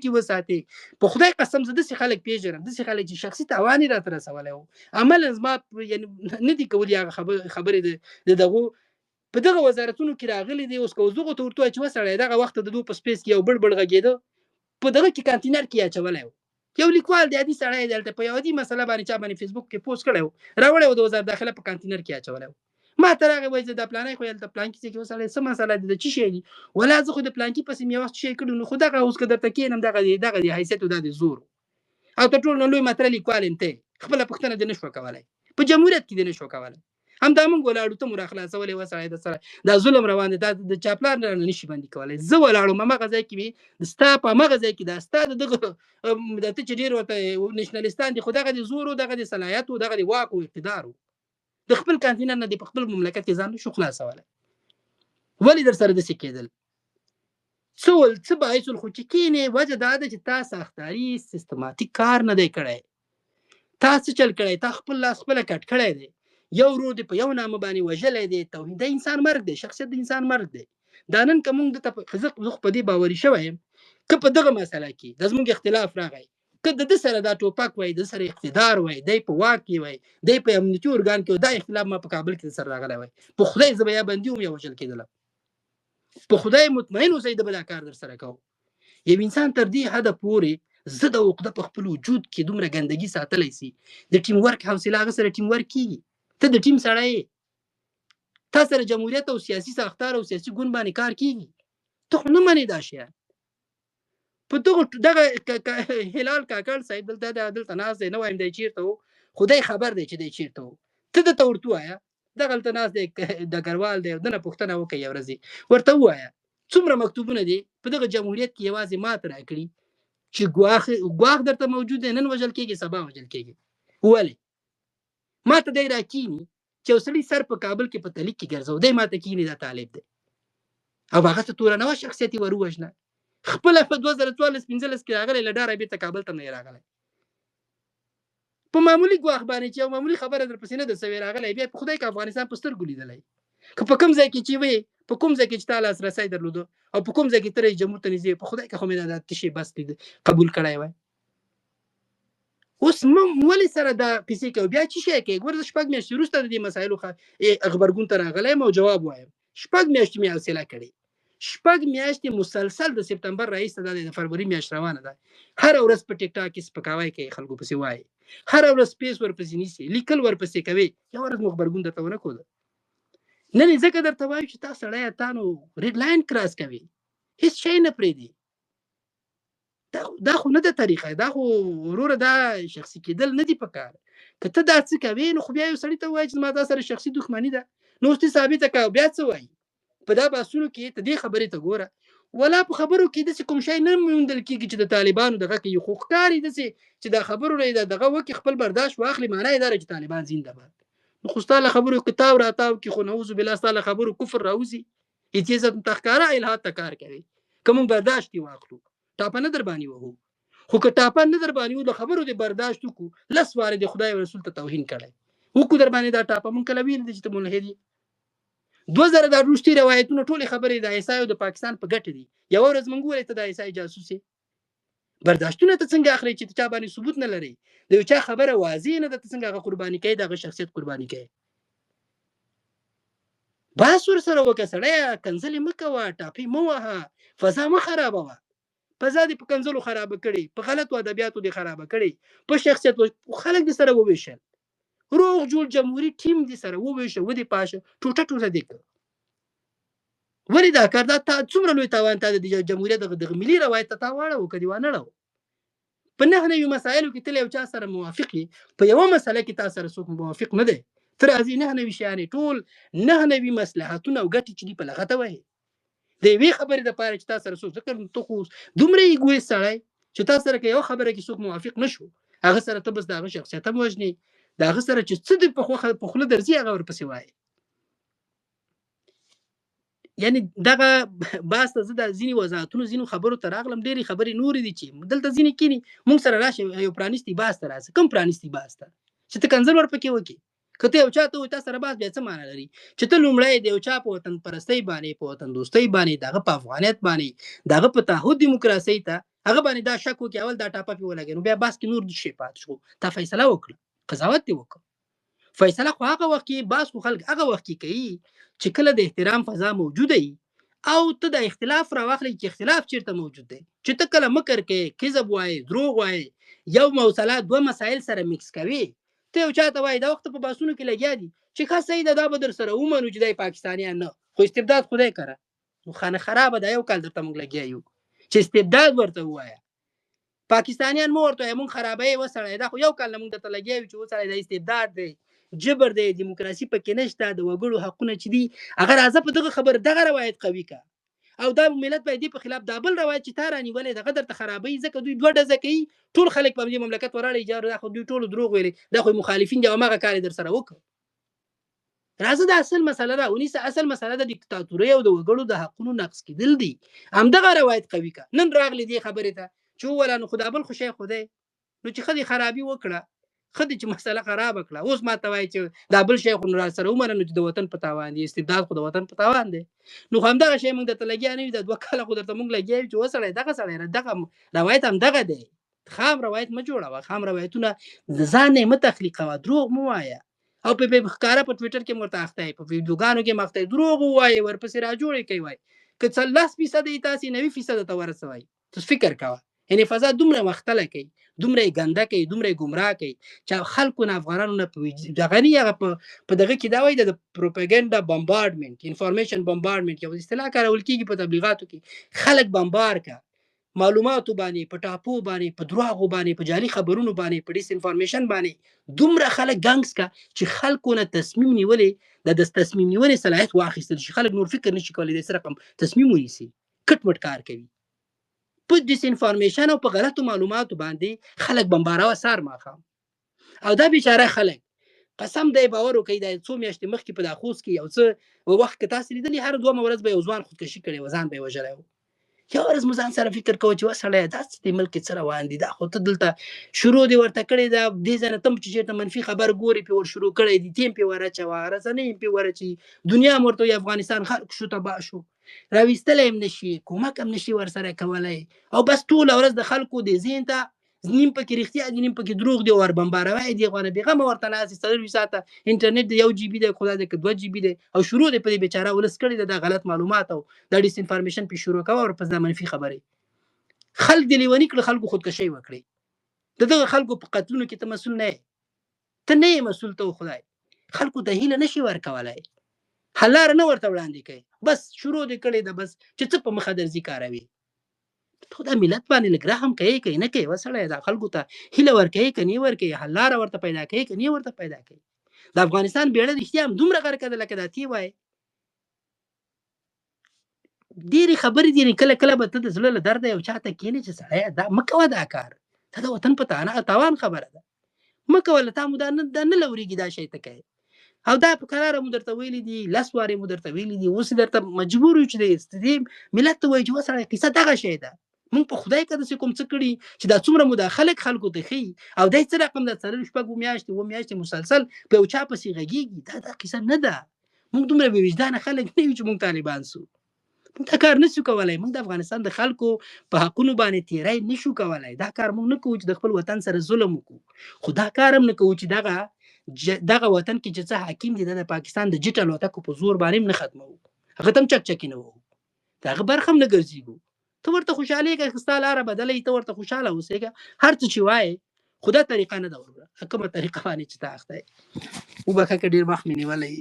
کې وساتې. په خدای قسم زه داسې خلک پېژنم، داسې خلک چې شخصي تاوان یې راته رسولی و، عملاً زما یعنې نه دي کولي هغه خبرې د دغو په دغه وزارتونو کې راغلي دي. اوس که اوس دغو ته ورته ووایي چې وسړی دغه وخت د دوی په space کې یو بړ بړ غږېده، په دغه کې کانتینر کې یې اچولی و. یو لیکوال دی، عادي سړی دی، هلته په یو عادي مسله باندې چا باندې فیسبوک کې پوسټ کړی و، راوړی و، د وزارت داخله په کانتینر کې اچولی و. ما ته راغی وایي زه دا پلانی خو هلته پلانکي ځای کې وسړی څه مسله ده، د څه شی دي؟ ولا زه خو د پلانکي پسې مې یو وخت شی کړی، نو خو دغه اوس که درته کښېنم دغه دی، دغه دی حیثیت او دا دی زور او تر ټولو نه لوی مطرح لیکوال یم، ته خپله پوښتنه دې نه شوه کولی، په جمهوریت کې دې نه شوه کولی. همدا موږ ولاړو، ته مو راخلاصولې وسړی، د سره دا ظلم روان دی، دا د چا پلار نه رانه نشي بندي کولی. زه ولاړم هماغه ځای کې مې د ستا په هماغه ځای کې دا ستا د دغه، د ته چې ډېر ورته نشنلیستان دي، خو دغه د زور و، دغه د صلاحیت و، دغه د واک و اقتدار و، د خپل کانتینر نه دې په خپل مملکت کې ځان نشو خلاصولی. ولې در سره داسې کېدل؟ څه ول، څه باعث ول؟ خو چې کښېنې وجه دا ده چې تا ساختاري سیستماتیک کار نه دی کړی، تا څه چل کړی، تا خپل لاس خپله کټ کړی دی، یو ورور دې په یو نامه باندې وژلی دی. توهین د انسان مرګ دی، شخصیت د انسان مرګ دی. دا نن که موږ دته زه خو په دې باوري شوی یم که په دغه مسله کې د زموږ اختلاف راغی، که د ده سره دا ټوپک وای، د ده سره اقتدار وای، دی په واک کې وای، دی په امنیتي ارګان کې وای، دا اختلاف ما په کابل کې سره راغلی وای، په خدای زه به یا بندي وم یا وژل کېدلم. په خدای مطمئن اوسئ ده به دا کار در سره کوم. یو انسان تر دې حده پورې زه د عقده په خپل وجود کې دومره ګندګي ساتلی سي، د ټیم ورک حوصله هغه سره ټیم ورک کېږي. ته د ټیم سړی یې، تا سره جمهوریت او سیاسي ساختار او سیاسي ګوند باندې کار کېږي، ته خو نه منې دا شیان. په دغه دغه هلال کاکړ صاحب دلته ناست دی، نه وایم دی چېرته و، خدای خبر دی چې دی چېرته و. ته ده ته ورته ووایه دغلته ناست دی، ډګروال دی، دنه پوښتنه وکړه یو ورځ ورته ووایه څومره مکتوبونه دي په دغه جمهوریت کې یوازې ما ته راکړي چې ګواښ درته موجود دی، نن وژل کېږي سبا وژل کېږي. ولې ما ته دی راکیني چې یو سړي سر په کابل کې په تلیک کې ګرځو، دی ما ته کیني دا طالب دی، او هغه ته توره نه وه شخصیت یې ور ووژنه. خپله په 2014 15 کې راغلی، له ډاره بېرته کابل ته نه یې راغلی، په معمولي ګواښ باندې چې یو معمولي خبره در پسې نه ده سوې راغلی، بیا په خدای که افغانستان په سترګو لیدلی، که په کوم ځای کې چې وې، په کوم ځای کې چې تا لاسرسی درلوده او په کوم ځای کې ته رئیس جمهور ته نږدې، په خدای که خو مې دا تشې بس لید قبول کړی وای. اوس موږ ولې سره دا قصې کوو؟ بیا څه شی کوي؟ ګوره زه شپږ میاشتې وروسته د دې مسایلو غبرګون ته راغلی یم او جواب وایم. شپږ میاشتې مې حوصله کړې، شپږ میاشتې مسلسل د سپټمبر راهیسته دا د فروري میاشت روانه ده، هره ورځ په ټیک ټاک کې سپکاوی کوي، خلکو پسې وایي، هره ورځ space ورپسې نیسي، لیکل ورپسې کوي، یوه ورځ مو غبرګون درته ونه ښوده. نن یې ځکه درته وایو چې تا سړی تا نو red line cross کوي، هیڅ شی نه پرېږدي. دا خو نه ده طریقه، دا خو وروره دا شخصي کېدل نه دي پکار. که ته دا څه کوې نو خو بیا یو سړي ته ووایه چې زما تا سره شخصي دښمني ده، نو اوس ته ثابته کړه. بیا څه وایي په دا بحثونو کې؟ ته دې خبرې ته ګوره، ولا په خبرو کې داسې کوم شی نه موندل کېږي چې د طالبانو دغه کوي، خو ښکاري داسې چې دا خبرو نه یې دا دغه وکړي، خپل برداشت واخلي، معنا یې دا ده چې طالبان زنده باد. نو خو ستا له خبرو که تاو راتاو کړي، خو نعوذ بالله ستا له خبرو کفر راوځي، هیڅ ته ښکاره الحاد ته کار کوي. که موږ برداشت یې واخلو ټاپه نه در باندې وهو، خو که ټاپه نه در باندې وهو، له خبرو دې برداشت وکړو، لس وارې دې خدای او رسول ته توهین کړی وکړو در باندې دا ټاپه. موږ کله ویلي دي چې ته ملحد یې؟ 2000 دا وروستي روایتونه ټولې خبرې د آی اس آی او د پاکستان په ګټه دي. یوه ورځ موږ وویل ته د آی اس آی جاسوس یې، برداشتونه ته څنګه اخلې چې ته چا باندې ثبوت نه لرې، د یو چا خبره واضح نه ده، ته څنګه هغه قرباني کوې، د هغه شخصیت قرباني کوې؟ بحث ورسره وکړه سړیه، کنځلې مه کوه، ټاپې مه وهه، فضا مه خرابوه. فضا دې په کنځلو خرابه کړې، په غلطو ادبیاتو دې خرابه کړې، په شخصیت خلک دې سره وویشل، روغ جوړ جمهوري ټیم دې سره وویشه، ودې پاشه، ټوټه ټوټه دې کړ. ولې دا کار؟ دا تا څومره لوی تاوان تا د جمهوریت دغه ملي روایت ته تا واړوه که دې وانه ړوه. په 99 مسایلو کې ته له یو چا سره موافق یې، په یوه مسله کې تا سره څوک موافق نه دی، ته راځې 99 شیان یې ټول 99 مصلحتونه او ګټې چې دي په لغته وهې د یوې خبرې دپاره چې تا سره څوک، ځکه ته خو دومره ایګویست سړی چې تا سره که یوه خبره کې څوک موافق نه شو، هغه سره ته بس د هغه شخصیت هم وژنې، د هغه سره چې څه دې په خوله درځي هغه ورپسې وایې. یعنی دغه بحث ته زه د ځینې وضاحتونو ځینو خبرو ته راغلم، ډېرې خبرې نورې دي چې دلته ځینې کیني موږ سره راشي یو پرانیستي بحث ته راسي، کوم پرانیستي بحث ته چې ته کنځل ورپکې وکړې، که ته یو چا ته وایې تا سره بحث بیا څه معنا لري؟ چې ته لومړی د یو چا په وطن پرستۍ باندې، په وطن دوستۍ باندې، د هغه په افغانیت باندې، د هغه په تعهد دیموکراسۍ ته هغه باندې دا شک وکړي، اول دا ټاپه پې ولګوي، نو بیا بحث کې نور څه شی پاتې شو؟ تا فیصله وکړه، قضاوت دې وکړ. فیصله خو هغه وخت کې، بحث خو خلک هغه وخت کې کوي چې کله د احترام فضا موجوده وي او ته د اختلاف راواخلې چې اختلاف چیرته موجود دی. چې ته کله مکر کوې، کذب وایې، دروغ وایې، یو مسله دوه مسایل سره میکس کوي، ته یو چاته وایې دا وخت په بحثونو کې لګیا دي چې ښه صحیح ده، دا به در سره ومنو چې دی پاکستانیان نه، خو استبداد خدای کره نو خانه خرابه ده. یو کال درته موږ لګیا یو چې استبداد ورته ووایه، پاکستانیان مو ورته وایه، مونږ خرابوي وسړی، دا خو یو کال نه مونږ درته لګیا یو چې وسړی دا استبداد دی، جبر دی، دیموکراسي پکې نشته، د وګړو حقونه چې دي هغه راځه په دغه خبره دغه روایت قوي که. او دا ملت باید دې په خلاف دا بل روایت چې تا رانیولی دغه درته خرابوي، ځکه دوی دوه ډزه کوي، ټول خلک په همدې مملکت وراړي، دا خو دوی ټولو دروغ ویلي، دا خو مخالفین دي او هماغه کار یې در سره وکړ. راځه د اصل مسله را ونیسه، اصل مسله د دیکتاتورۍ او د وګړو د حقونو نقض کېدل دي، همدغه روایت قوي که. نن راغلي دې خبرې ته چې ووله نو خو دا بل خو شی خو دی، نو چې ښه دې خرابي وکړه، ښه دې چې مسله خرابه کړه، اوس ما ته وایي چې دا بل شی خو نو را سره ومنه نو چې د وطن په تاوان دی، استبداد خو د وطن په تاوان دی. نو خو همدغه شی موږ درته لګیا نه یو، دا دوه کاله خو درته موږ لګیا یو چې وسړی دغه سړی دغه روایت همدغه دی، خام روایت مه جوړوه، خام روایتونه ځان نه مه تخلیقوه، دروغ مه وایه. او په ښکاره په ټویټر کې ورته اخته یې، په ویډیوګانو کې اخته یې، دروغ ووایې، ورپسې را جوړې کوي، وایي که څه 10% یې تاسې 90% ته ورسوئ، ته فکر کوه. یعنې فضا دومره مختله کوي، دومره یې ګنده کوي، دومره یې ګمراه کوي چې خلکو نه افغانانو نه په دغه نه هغه په دغه کې دا وایي د پروپاګنډا بمبارډمنټ، انفارمیشن بمبارډمنټ یو اصطلاح کارول کېږي په تبلیغاتو کې، خلک بمبار کا معلوماتو باندې، په ټاپو باندې، په درواغو باندې، په جعلي خبرونو باندې، په ډیس انفارمیشن باندې دومره خلک ګنګس کا چې خلکو نه تصمیم نیولې د تصمیم نیونې صلاحیت واخیستل شي، خلک نور فکر نشي کولی د څه رقم تصمیم ونیسي، کټ مټ کار کوي په ډیس انفارمیشن او په غلطو معلوماتو باندې خلک بمباروه سار ماښام. او دا بیچاره خلک قسم دی باور وکړئ، دا څو میاشتې مخکې په دا خوست کې یو څه وخت که تاسې لیدلي، هره دویمه ورځ به یو ځوان خودکشي کړې وه، ځان به یې وژلی و. یو ورځ مو ځان سره فکر کوو چې وسړیه دا څه دې ملک کې څه روان دي، دا خو ته دلته شروع دې ورته کړې ده، دې ځای نه ته هم چې چېرته منفي خبر ګورې پې ور شروع کړی دي، تیم پې وراچوه، رسنۍ هم پې وراچوي، دنیا هم ورته وایي افغانستان خلک شو تباه شو، راویستلی هم نشي، کومک هم نشي ورسره کولی، او بس ټوله ورځ د خلکو د ذهن ته نیم پکې رښتیا دي نیم پکې دروغ دي، ور بمباروي دي، غونه بېغمه ورته ناست دي، 24 ساعته انټرنیټ دی، 1 جی بي دی، خدای دې که 2 جی بي دی، او شروع دی په دې بیچاره ولس کړې ده دا غلط معلومات او دا ډیس انفارمیشن پې شروع کوه، ورپسې دا منفي خبرې خلک دې لیوني کړل، خلکو خودکشۍ وکړې. د دغه خلکو په قتلونو کې ته مسؤل نه یې، ته نه یې مسؤل، ته خدای خلکو ته هیله نشي ورکولای، حل لاره نه ورته وړاندې کوي، بس شروع دې کړې ده، بس چې څه په مخه درځي کاروي. ته دا ملت باندې لږ رحم کوې که نه کوې وسړی، دا خلکو ته هیله ورکوې که نه ورکوې، حل لاره ورته پیدا کوې که نه ورته پیدا کوې. د افغانستان بیړه رښتیا هم دومره غرقه ده لکه دا تی وایې، ډېرې خبرې دي، کله کله به ته د زړه له درده یو چاته کښېنې چې سړیه دا مه کوه دا کار، دا د وطن په تاوان خبره ده، مه کوه، له تا مو دا نه لورېږي دا شی ته کوې. او دا په کراره مو درته ویلي دي، 10 وارې مو درته ویلي دي، اوس درته مجبور یو چې د دې ملت ته وایي چې وسړی قصه دغه شی ده، موږ په خدای که داسې کوم څه کړي چې دا څومره مو دا خلک خلکو ته ښیي، او دی څه رقم دا 4 شپږ میاشتې 7 میاشتې مسلسل په یو چا پسې غږېږي، دا قصه نه ده. موږ دومره بې وجدانه خلک نه یو چې موږ طالبان سو، موږ دا کار نشو کولای، موږ د افغانستان د خلکو په حقونو باندې تیری نشو کولای، دا کار موږ نه کوو چې د خپل وطن سره ظلم وکړو، خو دا کار هم نه کوو چې دغه وطن کې چې څه حاکم دی د پاکستان د جټ الوتکو په زور باندې هم نه ختموو، هغه ته هم چکچکې نه وهو، د هغه برخه هم نه ګرځېږو. ته ورته خوشحالېږه که ستا لاره بدله وي، ته ورته خوشحاله اوسېږه، هر څه چې وایې، خو دا طریقه نه ده وروره، کومه طریقه باندې چې ته اخته یې. وبخښه که ډېر وخت مې نیولی.